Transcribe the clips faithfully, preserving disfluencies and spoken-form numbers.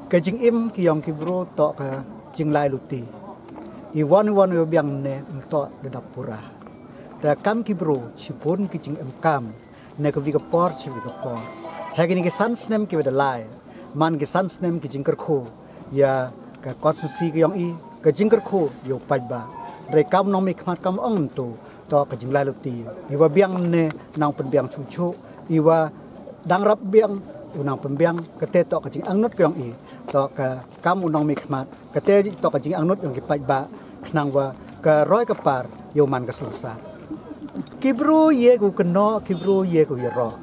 Ka jingim ki yong ki bru toh ka jinglai luti. I wan i wan i biang ne mtoh da dap pura. Te kam ki bru shibun ki jingim kam ne ka wi ka por shi wi ka por. Ha kine ki san snem ki wa da lai, man ki san snem ki jingkyrkhu ïa ka konstituensi ka yong i, ka jingkyrkhu ïa u paidbah. Hynrei kam u nongmihkhmat kam ong ntu, toh ka jinglai luti. I wa biang ne nang pynbiang chuh chuh, i wa dang rap biang u nang pynbiang, kate toh ka jingangnud ka yong i, toh ka kam u nongmihkhmat, kate toh ka jingangnud yong ki paidbah, khnang wa ka roi ka par ïa u man ka songsar. Ki bru ïa ku kynnoh, ki bru ïa ku ïaroh.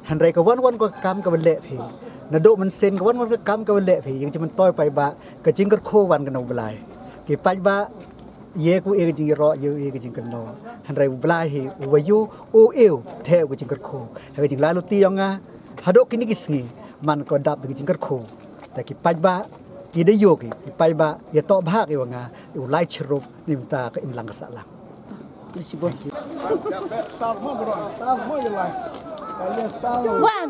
Hynrei ka wan wan ka kam ka wa leh phi, naduh mynsiem ka wan wan ka kam ka wa leh phi, ïa ka jingmyntoi paidbah, ka jingkyrkhu wan ka na u Blai. Ki paidbah ïa ku ïa ka jingïaroh, ïa u ïa ka jingkynnoh. Hynrei u Blai hi u wa ïoh u ïoh te u ka jingkyrkhu. Ha ka jinglai luti yong nga haduh kine ki sngi man ka dap da ka jingkyrkhu. Te ki paidbah ki da ïoh ki, ki paidbah ïa toh bha ki wa nga, u lai chirup ni mynta ka imlang ka sahlang. Wan.